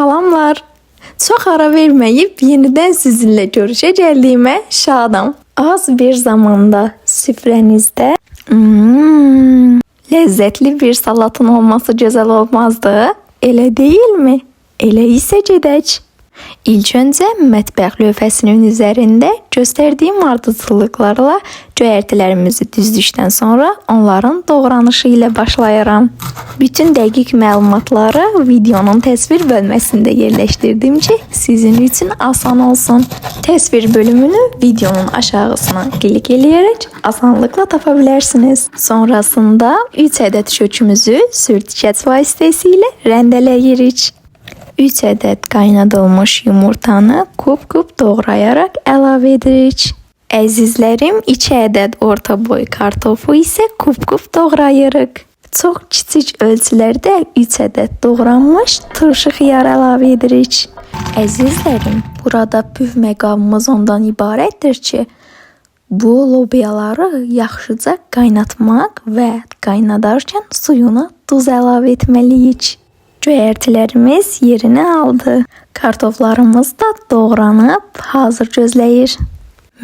Salamlar. Çox ara verməyib yenidən sizinlə görüşə gəldiyimə şadam. Az bir zamanda süfrənizdə lezzetli bir salatın olması güzel olmazdı. Elə deyilmi? Elə isə gedək. İlk öncə mətbəx lövhəsinin üzərində göstərdiyim ardıcıllıqlarla göyərtilərimizi düzdükdən sonra onların doğranışı ilə başlayıram. Bütün dəqiq məlumatları videonun təsvir bölməsində yerləşdirdim ki, sizin üçün asan olsun. Təsvir bölümünü videonun aşağısına klik eləyərək asanlıqla tapa bilərsiniz. Sonrasında 3 ədəd kökümüzü sürtükəç vasitəsilə rəndələyirik. 3 ədəd qaynadılmış yumurtanı kub-kub doğrayaraq əlavə edirik. Əzizlərim, 2 ədəd orta boy kartofu isə kub-kub doğrayırıq. Çox kiçik ölçülərdə 3 ədəd doğranmış turşu xiyar əlavə edirik. Əzizlərim, burada püf məqamımız ondan ibarətdir ki, bu lobyaları yaxşıca qaynatmaq və qaynadarkən suyuna duz əlavə etməliyik. Göyərtilərimiz yerini aldı. Kartoflarımız da doğranıb hazır gözləyir.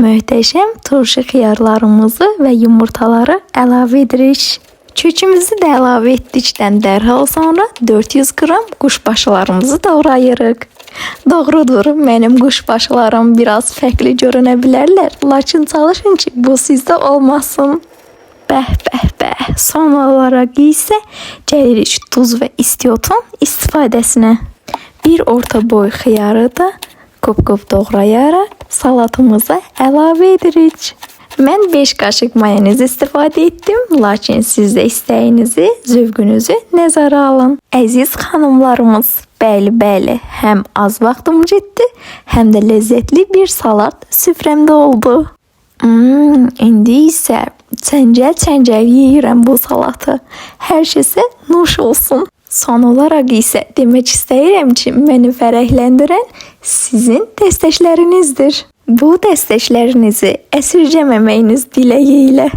Möhtəşəm turşu xiyarlarımızı və yumurtaları əlavə edirik. Kökümüzü də əlavə etdikdən dərhal sonra 400 qram quşbaşılarımızı doğrayırıq. Doğrudur, mənim quşbaşılarım biraz fərqli görünə bilərlər, lakin çalışın ki, bu sizdə olmasın. Bəh, bəh, bəh. Son olaraq isə gəlirik duz və istiotun istifadəsinə. Bir orta boy xiyarı da kub-kub doğrayaraq salatımıza əlavə edirik. Mən 5 qaşıq mayonez istifadə etdim, lakin siz də istəyinizi, zövqünüzü nəzərə alın. Əziz xanımlarımız, bəli, bəli, həm az vaxtım getdi, həm də ləzzətli bir salat süfrəmdə oldu. İndi isə çəngəl-çəngəl yeyirəm bu salatı. Hər kəsə nuş olsun. Son olaraq isə demək istəyirəm ki, məni fərəhləndirən sizin dəstəklərinizdir. Bu dəstəklərinizi əsirgəməməyiniz diləyi ilə.